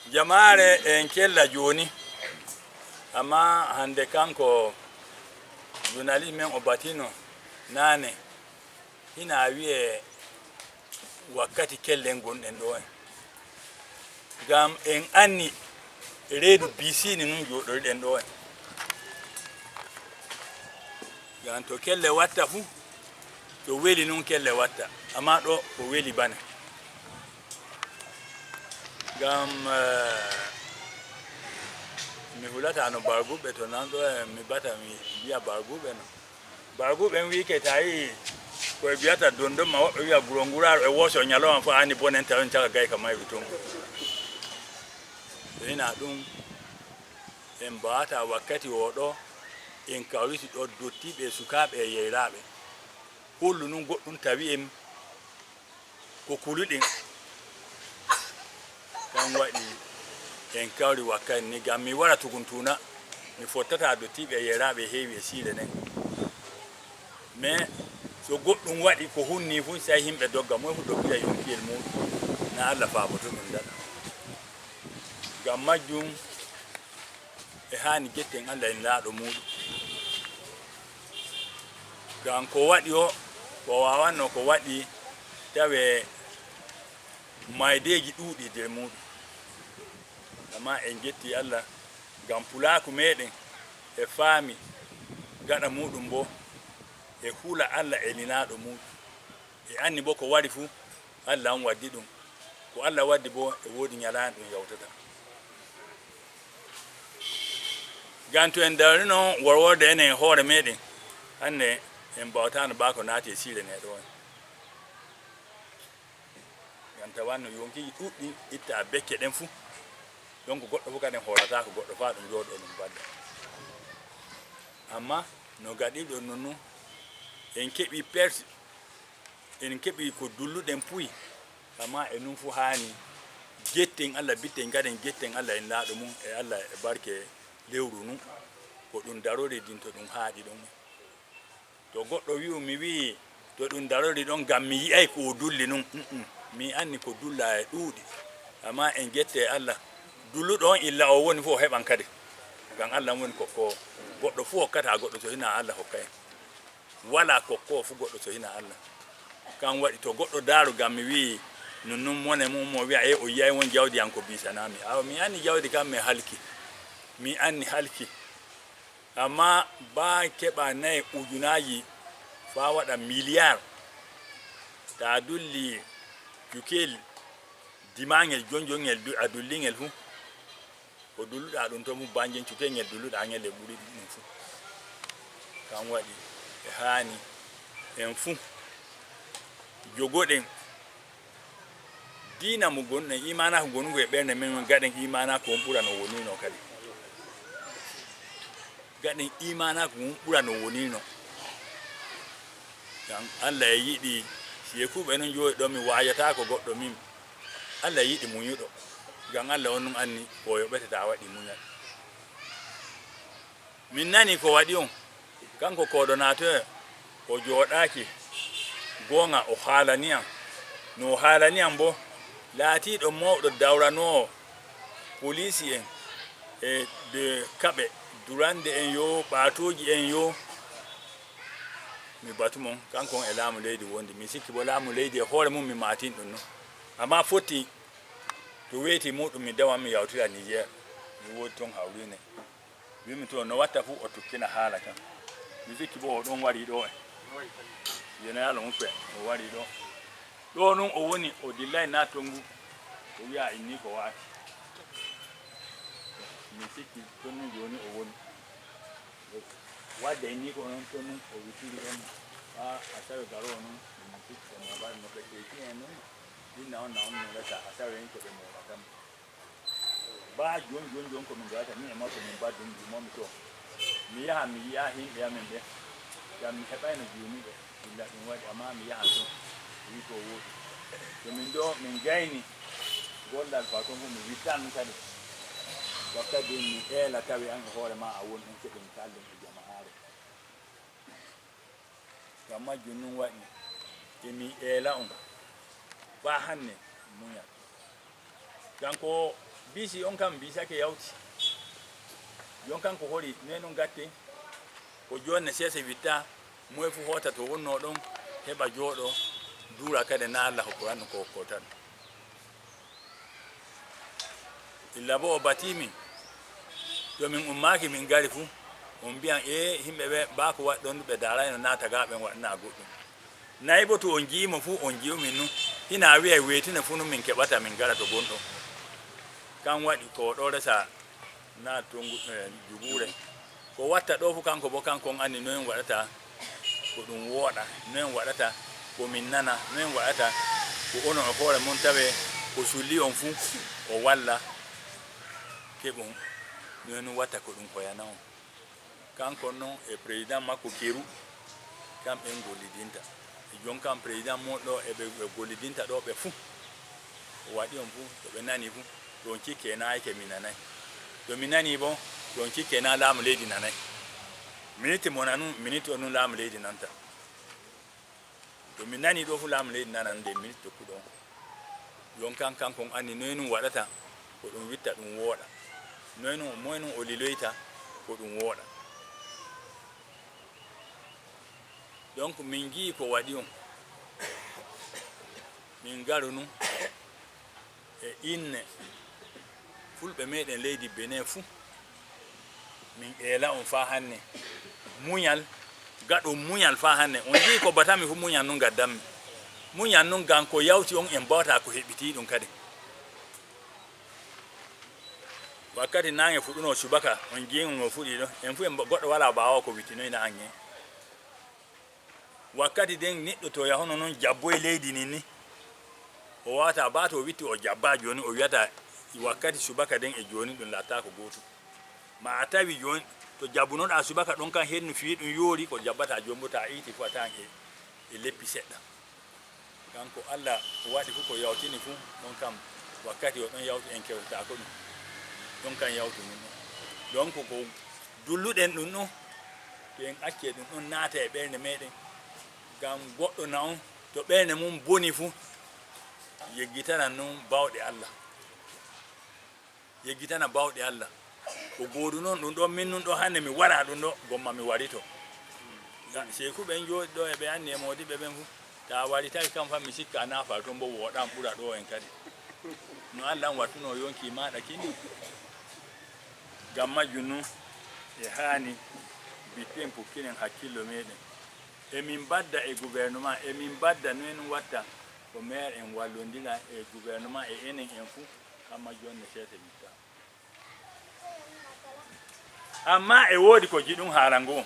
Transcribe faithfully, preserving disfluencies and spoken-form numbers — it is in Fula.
Jamaare en kella jooni, amma hannde kanko journaliste men o batino naane, hina wi'e wakkati kellen gonɗen ɗo en. Ngam en anni reedu bisini nun jooɗoriɗen ɗo en. Ngam to kelle watta fu, to weli nun kelle watta, amma ɗo ko weli bane. Ngam, eh, mi hulata no Barguɓe to nan ɗo en, mi bata mi wi'a Barguɓe no. Barguɓe en wi'ike ta yi ko e biyata dondon ma woɓɓe wi'a guro nguraaru e wooso ñalawma fu ani bonen tawen caga gay ka mayru tun. To hina ɗum en mbaata wakkati o ɗo en kawriti ɗo dottiiɓe e sukaaɓe e yeyraaɓe. Hollu nun goɗɗum tawi en ko kuluɗen. Kan waɗi en kawri wakkati ni, gam mi wara tugun tuna, mi fottata dottiiɓe e yeyraaɓe heewi e siire nden. Mais so goɗɗum waɗi ko hunni fu, sai himɓe dogga, moy fu doggira yonkiyel muɗum, na Allah faaboto ɗum dala. Gam majjum, e haani getten Allah en laaɗo muɗum. Gam ko waɗi o, ko waawanno ko waɗi, tawe maydeeji ɗuuɗi der muɗum. Amma en jetti Allah, gam pulaaku meɗen e faami gaɗa muɗum bo, e hula Allah e linaaɗo muɗum. E anni bo ko wari fu, Allah on waddi ɗum. Ko Allah waddi bo, e woodi ñalaande ɗum yawtata. Gam to en darino worworde enen e hoore meɗen, hande en bawtano baa ko naati e siire ne ɗo. Gam tawanno yonkiiji ɗuɗɗi itta bekke ɗen fu. Donc goɗɗo fu kadi en hoolata ko goɗɗo faa ɗum jooɗo ɗum badda. Amma no gaɗirɗon non nun, en keɓi pers-, en keɓi ko dulluɗen puy, amma e nun fu haani jetten Allah, bitten gaɗen jetten Allah en laaɗo mum e Allah e barke lewru nun, ko ɗum darori din to ɗum haaɗi ɗon. To goɗɗo wi'u mi wi'i to ɗum darori ɗon gam mi yi'ay ko o dulli nun, mm, mm. Mi anni ko dulla e ɗuuɗi, amma en jette Allah, dulluɗo on illa o woni fu o heɓan kadi, gam Allah woni kokkoowo. Goɗɗo fu hokkata goɗɗo to hinaa Allah hokka en. Walaa kokkoowo fu goɗɗo to hinaa Allah. Kan waɗi to goɗɗo daaru gam mi wi'i nun nun mone mum mo wi'a e o yi'ay won jawdi an ko biisanaa mi. Awa mi anni jawdi kan mi halki. Mi anni halki. Amma baa keɓa nayi ujunaaji faa waɗa miliyaar. Taa dulli cukel dimaangel jonjongel du-, a dullingel fu. Ko dulluɗaa ɗum to mum banjen cukel ngel dulluɗaa ngel e ɓuri ɗum fu. Kan waɗi e haani en fu jogoɗen diina mo gonɗen, imaanaaku gonugu e ɓernde men, gaɗen imaanaaku on ɓura no wonirno kadi. Gaɗen imaanaaku on ɓura no wonirno. Gam Allah e yiɗi, si e kuuɓe non jooɗi ɗo, mi waajataako goɗɗo min. Allah e yiɗi muñuɗo. Gam Allah on nun anni ko o yoɓete taa waɗi muñal. Min nani ko waɗi on. Kanko coordonnateur, o jooɗaaki gooŋa, o haalani am. No o haalani am bo, laatiiɗo mawɗo dawranoowo poliisi en e de kaɓe durande en yo, ɓaatooji en yo. Mi batu mon, kanko on e laamu leydi wondi. Mi sikki bo laamu leydi e hoore mum mi maatin ɗum non. Amma fotti to weyti muɗum mi dawan mi yawtira Niger. Mi woodi ton hawriine. Wimi to no watta fu o tukkina haala kan. Mi sikki bo o ɗon wari ɗo e. Général on fe o wari ɗo. Ɗo nun o woni o dillay na tongu. O wi'a inni ko waati. Mi sikki ton nun jooni o woni. Wadde inni ko non ton nun o witiri on. Ha a tawi garo non mi sikki ko mo bari no ɓe keeki en non. Inna on na on no reta a tawi en ko ɓe mo ratan. Baa jooni jooni jooni ko min gayata min e makko min mbaddum jumomi to mi yaha mi yi'a himɓe amen ɓe. Gam mi heɓayno juumiɓe illa ɗum waɗi amma mi yahan tun. Wi ko woɗi to min ɗo min gayni gollal fa ton fof mi wittan kadi. Wakkati mi eela tawi an e hoore ma a won ɗum keɗen kalden e jama'aare. Gam majjum nun waɗi emi eela on faa hanne muñal. Kanko Biisi on kam, biisake yawti. Jon kan ko hori, noy non gatte? Ko jooni ne seese witta, moye fu hoota to wonnoo ɗon, heɓa jooɗoo, duura kade naalla ko Kuran ko hokkota ɗum. Illa bo o batii min, to min ummaaki min gari fu, on mbi'an, ee, himɓe ɓe, baa ko waɗi ɗon, ɓe daarayno naata gaa ɓen waɗanaa goɗɗum. Nayi bo to on ji'i mo fu, on ji'u min nun. Hinaa wi'ay weetine fu nun min keɓata min gara to gonɗo. Kan waɗi ko ɗo resa na tongu, eh, juguure. Ko watta ɗo fu kanko bo, kanko on anndi noy waɗata ko ɗum wooɗa, noy waɗata ko min nana, noy waɗata ko onon e hoore mon tawe ko sulli on fu o walla keɓon, noy nun watta ko ɗum koyana on. Kanko non e président makko Keru, kamɓen gollidinta. E jon kan président mon ɗo e ɓe, ɓe gollidinta ɗo ɓe fu. O waɗi on fu, to ɓe nani fu, to on cikke na ayke mi nanay. To mi nani bo, to on cikke na laamu leydi nanay. Miniti mo nanu, miniti o nun laamu leydi nanta. To mi nani ɗo fu laamu leydi nanan nde miniti tokkuɗo on. Jon kan kanko on anndi noy nun waɗata ko ɗum witta ɗum wooɗa. Noy nun, moy nun o liloyta ko ɗum wooɗa. Donc min ji'i ko waɗi on. Min garu nun e inne fulɓe meɗen leydi Benin fu. Min eela on faa hanne. Muñal, gaɗon muñal faa hanne. On ji'i ko batami fu muñal nun gaddammi. Muñal nun gan ko yawti on en bawata ko heɓitii ɗum kadi. Wakkati naange fuɗunoo subaka, on ji'i no fuɗi ɗo. En fu en goɗɗo walaa baawo ko wittinoy naange. Wakkati den neɗɗo to yahuno non jabboy leydi nin ni, o wawata baa to o witti o jabba jooni, o wiyata wakkati subaka den e jooni ɗum lattaako gootum. Ma a tawi jooni to jabbunoɗaa subaka ɗon kan hennu fii ɗum yoori, ko jabbata jooni bo ta iiti fu a tawan e, e leppi seɗɗa. Kanko Alla o waɗi fu ko yawtini fu, ɗon kam wakkati o ɗon yawtu en kewtataako ɗum. Ɗon kan yawtu nun ɗon. Donc ko dulluɗen ɗum ɗon, to en accee ɗum ɗon naata e ɓernde meɗen, ngam goɗɗo na on, to ɓernde mum boni fu, yeggitanan nun bawɗe Alla. Yeggitana bawɗe Alla. Ko goodu non ɗum ɗon, min nun ɗo hande mi wara ɗum ɗo, gomma mi warito. Ga-, seeku ɓen jooɗi ɗo e ɓe anni e moodiɓɓe ɓen fu. Ta waritaki kam fa mi sikka a naafal ton bo wooɗan ɓura ɗo en kadi. No Alla on wattuno yonki maaɗa kini. Ngam majjum nun, e haani bitten pukkinen hakkillo meɗen. E min badda e gouvernement, e min badda no en watta ko maire en wallondira e gouvernement e enen en fu, kamma jonne seese witta. Amma e woodi ko jiɗum haala ngo.